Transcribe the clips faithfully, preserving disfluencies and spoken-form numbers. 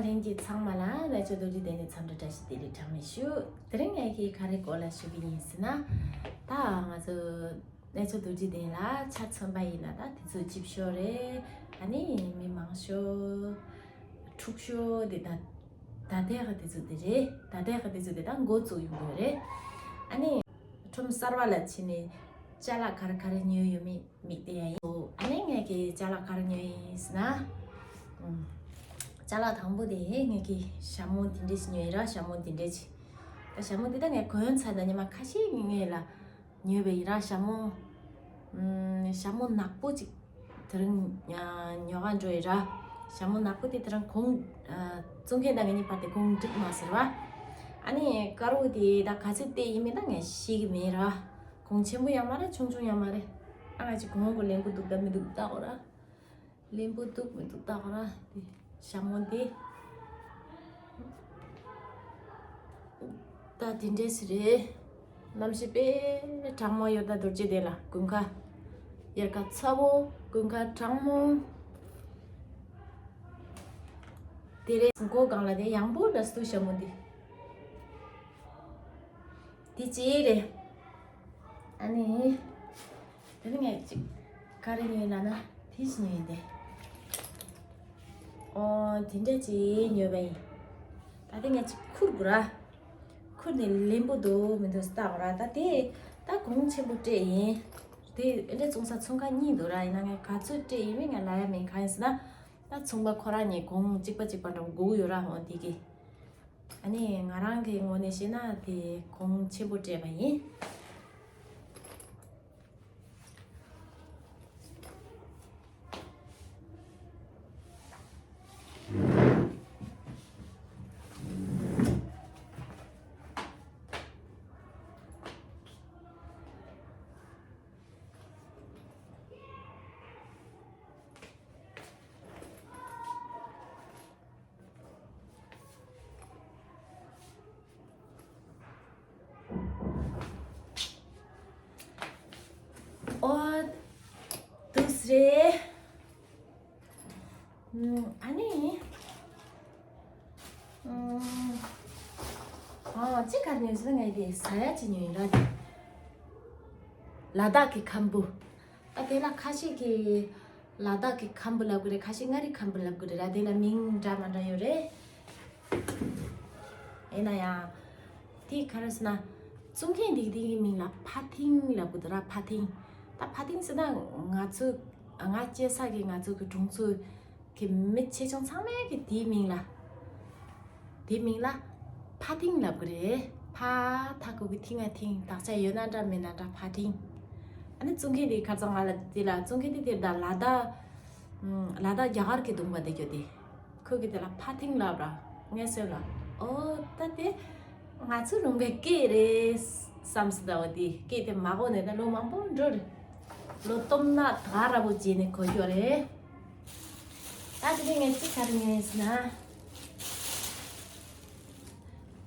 ལྷན་རྒྱས་ཚང་མ་ལ་གནས་མཆོག་རྡོ་རྗེ་གདན་ནས་འཚམས་འདྲི་བཀྲ་ཤིས་བདེ་ལེགས་གྲངས་མེད་ཞུ། དེ་རིང་ངས་ཀྱིས་ག་རེ་སྐོར་ལ་ཞུ་གི་ཡིན་ཟེར་ན། ད་ང་ཚོ་གནས་མཆོག་རྡོ་རྗེ་གདན་ལ་ཆ་མཚོན་པ་ཡིན་ན་ད་དེ་ཚོ་ལྗིད་ཤོས་རེད། ཨ་ནི་མི་མང་ཤོས་འཁྲུག་ཤོས་དེ་ད་ད་ལྟའི་ག་དེ་ཚོ་དེ་རེད། ད་ལྟའི་ག་དེ་ཚོ་དེ་ད་འགོ་བཙུགས་ཡོང་གི་རེད། ཨ་ནི་ཁྲོམ་གསར་པ་ལ་ཕྱིན་ནས་ཅ་ལག་ག་རེ་ག་རེ་ཉོས་ཡོད་མེད་མིག་བལྟས་ཡ་ཡིན། ཨ་ནི་ངས་ཀྱིས་ཅ་ལག་ག་རེ་ཉོས་ཡིན་ཟེར་ན། ཨུམ། ཅ་ལག་དང་པོ་དེ་ངས་ཀྱིས་ཞྭ་མོ་འདི་འདྲས་ཞིག་ཉོས་ཡིན་ར། ཞྭ་མོ་འདི་འདྲས་ཞིག་ད་ཞྭ་མོ་འདི་ད་ངས་གོན་ཚར་ད་ཉི་མ་ཁ་ཤས་ངས་ལ་ཉོས་པ་ཡིན་ར། ཞྭ་མོ། ཨུམ། ཞྭ་མོ་ནག་པོ་ཅིག་དེ་རིང་ཉོ་ག་འགྲོ་ཡིན་ར། ཞྭ་མོ་ནག་པོ་དེ་དེ་རིང་གོང་བཙོང་མཁན་དང་ངེད་གཉིས་བར་དེ་གོང་འགྲིག་མ་སོང་ར། ཨ་ནི་དཀར་པོ་དེ་ད་ག་ཚོད་སྟེར་ཡིན་མིན་ད་ངས་ཤེས་ཀྱི་མེད་ར། གོང་ཆེན་པོ་ཡང་མ་རེད། ཆུང་ཆུང་ཡང་མ་རེད། ཨ་ང་ཅིག་གོང་གོ་ལེན་པོ་འདུག་ད་མི་འདུག་ལྟ་གོ་ར། ལེན་པོ་འདུག་མི་འདུག་ལྟ་གོ་ར། དེ་ཞྭ་མོ་དེ། ད་དེ་འདྲས་ཞིག་རེད། གནམ་གཤིས་དཔེ་གྲང་མོ་ཡོད་ད། རྡོ་རྗེ་གདན་ལ་དགུན་ཁ། དབྱར་ཁ་ཚ་བོ་དགུན་ཁ་གྲང་མོ། དེ་རེད། མགོ་སྒང་ལ་དེ་ཡང་པོ་འདྲ་སུ་ཞྭ་མོ་འདི། འདི་ཅི་རེད། ཨ་ནི། དེ་ནི་ངས་ཅིག་ག་རེ་ཉོས་ལབ་ན་དེ་ཞིག་ཉོས་ཡིན་ཏེ། ཨོ་དེ་འདྲ་ཅིག་ཉོས་པ་ཡིན། ད་དེ་ངས་ཅིག་ཁུར་དགོས་ར། ཁུར་ནས་ལེན་པོ་འདུག་མི་འདུག་ལྟ་དགོས་ར། ད་དེ་ད་གོང་ཆེན་པོ་སྤྲད་ཡིན། དེ་ཨེ་འདྲ་བཙོང་ས་ཚོང་ཁང་གཉིས་འདུག་ར། ཡིན་ན་ངས་ག་ཚོད་སྤྲད་ཡིན་མིན་ངས་ལབ་ཡ་མིན། གང་ཡིན་ཟེར་ན་ད་ཚོང་པ་ཁོ་རང་གཉིས་གོང་གཅིག་པ་གཅིག་པ་འདྲ་བོ་དགོས་ཀྱི་ཡོད་ར། འོ་དེ་གི། ཨ་ནི་ང་རང་གི་ངོས་ནས་བཤད་ན་དེ་གོང་ཆེན་པོ་སྤྲད་པ་ཡིན། ཨོ། དུས་རེད། ཨ་ནི། ཨ་ཅི་ག་ཉོས་ཟེར་ན་ངས་དེ་ཟ་ཡ་ཅི་ཉོས་ཡིན་ར། དེ་ལ་དྭགས་ཀྱི་ཁམ་བུ། ཨ་དེ་ལ་ཁ་ཤས་ཀྱིས་ལ་དྭགས་ཀྱི་ཁམ་བུ་ལབ་གི་རེད། ཁ་ཤས་མངའ་རིས་ཁམ་བུ་ལབ་གི་རེད་ར། དེ་ལ་མིང་འདྲ་མ་འདྲ་ཡོད་རེད། ཡིན་ན་ཡང་། དེ་ག་རེ་ཟེར་ན། བཙོང་མཁན་འདི་གི་དེ་གི་མིང་ལ་ཕ་ཐིང་ལབ་གི་འདུག་ར། ཕ་ཐིང་། ད་ཕ་ཐིང་ཟེར་ན་ང་ཚོ་ང་སྐྱེས་ས་གི་ང་ཚོ་གི་གྲོང་ཚོ་གི་མི་ཆེ་ཆུང་ཚང་མས་གི་དེའི་མིང་ལ། དེའི་མིང་ལ་ཕ་ཐིང་ལབ་གི་རེད། ཕ་ཐ་གུ་གི་ཐིང་ང་ཐིང་། དག་ཆ་ཡོད་ན་འདྲ་མེད་ན་འདྲ་ཕ་ཐིང་། ཨ་ནི་བཙོང་མཁན་དེ་ཁ་སང་ང་ལ་དེ་ལ་བཙོང་མཁན་དེ་དེ་ད་ལ་དྭགས། ལ་དྭགས་རྒྱ་གར་གི་གདོང་པ་དེ་གྱོད་དེ། ཁོས་གི་དེ་ལ་ཕ་ཐིང་ལབ་ར། ངའི་སེམས་ལ་ཨོ་ད་དེ་ང་ཚོ་ལུང་པའི་སྐད་རེད་བསམ་སྲིད་ད། འོ་དེ་སྐད་དེ་མ་གོ་ནས་ད་ལོ་མང་པོ་འགྲོ་རེད། ལོ་སྟོང་ན་ད་ར་བོ་བརྗེས་ནས་གོ་རྒྱུ་རེད། ད་དེ་ནས་ངས་ཅི་ག་རེ་ཉོས་ཟེར་ན།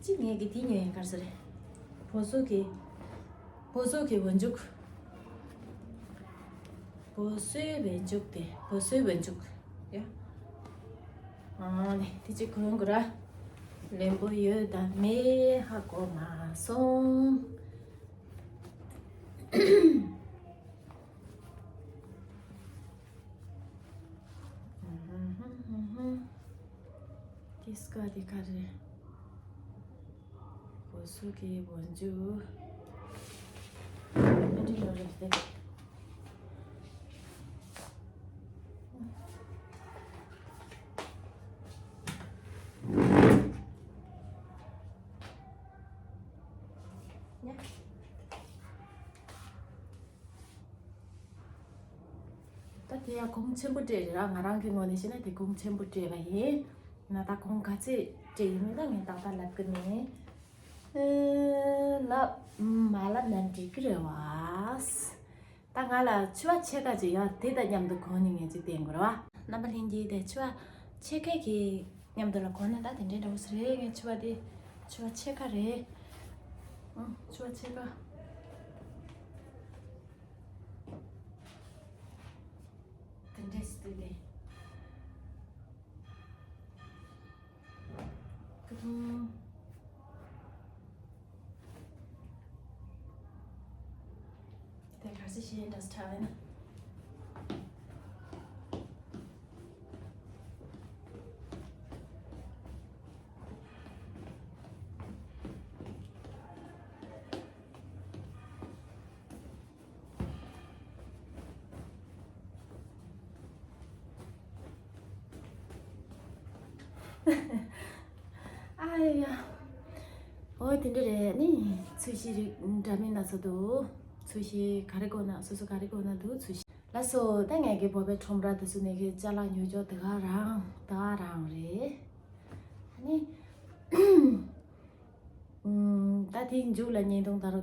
ཅི་ངས་གི་དེ་ཉོས་ཡིན་གར་ཟེར། བོ་སོ་གི། བོ་སོ་གི་བོད་འཇུག་བོད་སོའི་བོད་འཇུག་དེ་བོད་སོའི་བོད་འཇུག་ཡ། ཨ་ནི་དེ་ཅིག་གོན་དགོས་ར། ལེན་པོ་ཡོད་དམ་མེད་ཧ་གོ་མ་སོང་། དེ་སྐ་དེ་ག་རེ། བོད་སོ་གི་བོད་འཇུག་ཨ་འདྲ་ཡོད་རེད་དེ། ད་དེ་ཡང་གོང་ཆེན་པོ་སྤྲད་རེད་ར། ང་རང་གི་ངོས་ནས་བཤད་ན་དེ་གོང་ཆེན་པོ་སྤྲད་པ་ཡིན། ན་ད་གོང་ག་ཚད་སྤྲད་ཡིན་མིན་ད་ངས་ཏག་ཏག་ལབ་གི་མེད། ཨེ། ལབ་མ་ལབ་ན་འགྲིག་གི་རེད་བ། ད་ང་ལ་ཕྱུ་པ་ཕྱེད་ཀ་ཅིག་ཡོད། དེ་དང་མཉམ་དུ་གོན་ནས་ངས་ཅིག་བསྟན་དགོས་རེད་བ། རྣམ་པ་ལྷན་རྒྱས་དེ་ཕྱུ་པ་ཕྱེད་ཀ་གི་མཉམ་དུ་ལ་གོན་ན་ད་དེ་འདྲའི་འདྲ་བོ་ཞིག་རེད། ངས་ཕྱུ་པ་དེ་ཕྱུ་པ་ཕྱེད་ཀ་རེད། ཨང་། ཕྱུ་པ་ཕྱེད་ཀ། དེ་འདྲས་སུ་བལྟས་ཏེ། དེ་ག་ཚོད་ཞིག་ཡིན་འདྲ་ས་ཁྲ་བས་ན། ཨ་ཡ། ཨོ་དེ་འདྲ་རེད། ནི་ཚོས་གཞི་རིགས་འདྲ་མིན་སྣ་ཚོགས་འདུག་ཚོས་གཞི་ག་རེ་དགོས་ན་སོ་སོ་ག་རེ་དགོས་ན་འདུག་ཚོས་གཞི། ལགས་སོ། ད་ངས་ཀྱི་བོད་པའི་ཁྲོམ་ར་དེ་ཚོ་ནས་ཀྱི་ཅ་ལག་ཉོ་ཆོག་དེ་ག་རང་དེ་ག་རང་རེད། ཨ་ནི། ཨུམ། ད་དེའི་མཇུག་ལ་བརྙན་ཐུང་ལྟར་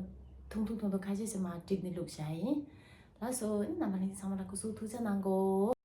ཐུང་ཐུང་ཐུང་ཐུང་ཁ་ཤས་ཤིག་མར་བསྒྲིགས་ནས་བླུགས་བཞག་ཡིན། ལགས་སོ། ཨ་ནི་རྣམ་པ་ལྷན་རྒྱས་ཚང་མ་ལ་སྐུ་གཟུགས་ཐུགས་ཅག་གནང་གོ།